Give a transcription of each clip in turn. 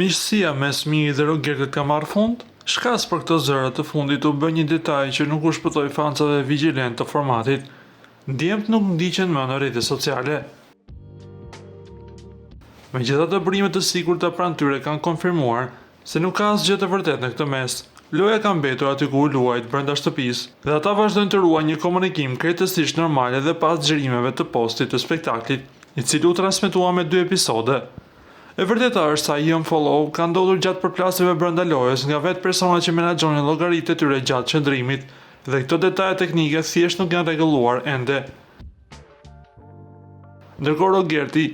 Miqësia mes Mirit dhe Rogertit ka marrë fund? Shkas për këto zëra të fundit u bë një detaj që nuk u shpëtoi fansave vigjilentë të formatit. Djemtë nuk ndiqen më në rrjete sociale. Megjithatë burime të sigurta pranë tyre kanë konfirmuar se nuk ka asgjë të vërtetë në këtë mes. Loja ka mbetur aty ku u luajt, brenda shtëpisë, dhe ata vazhdojnë të ruajnë një komunikim krejtësisht normal edhe pas xhirimeve të postit të spektaklit, i cili u transmetua me dy episode. E vërteta është se ai unfollow ka ndodhur gjatë përplasjeve brenda lojës nga vetë personat që menaxhonin llogaritë e tyre gjatë qëndrimit dhe këto detaje teknike thjesht nuk janë rregulluar ende. Ndërkohë Rogerti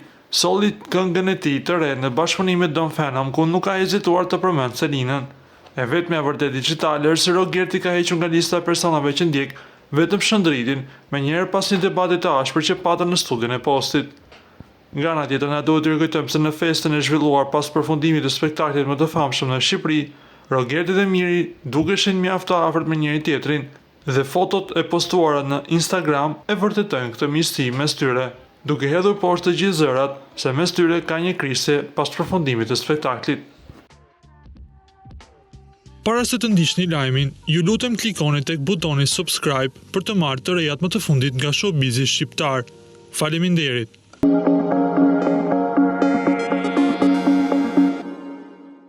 solli këngën e tij të re në bashkëpunim me Don Phenom ku nuk ka hezituar të përmend Selinën. E vetmja e vërtetë dixhitale është se Rogerti ka hequr nga lista e personave që ndjek vetëm Shëndritin, menjëherë pas një debati të ashpër që patën në studion e Postit. Nga ana tjetër na duhet të rikujtojmë se në festën e zhvilluar pas përfundimit të spektaklit më të famshëm në Shqipëri, Rogerti dhe Miri dukeshin mjaft të afërt me njëri-tjetrin dhe fotot e postuara në Instagram e vërtetojnë këtë miqësi mes tyre, duke hedhur poshtë të gjithë zërat se mes tyre ka një krisje pas përfundimit të spektaklit. Para se të ndiqni lajmin, ju lutem klikoni tek butoni subscribe për të marrë të rejat më të fundit nga showbizi shqiptar. Faleminderit!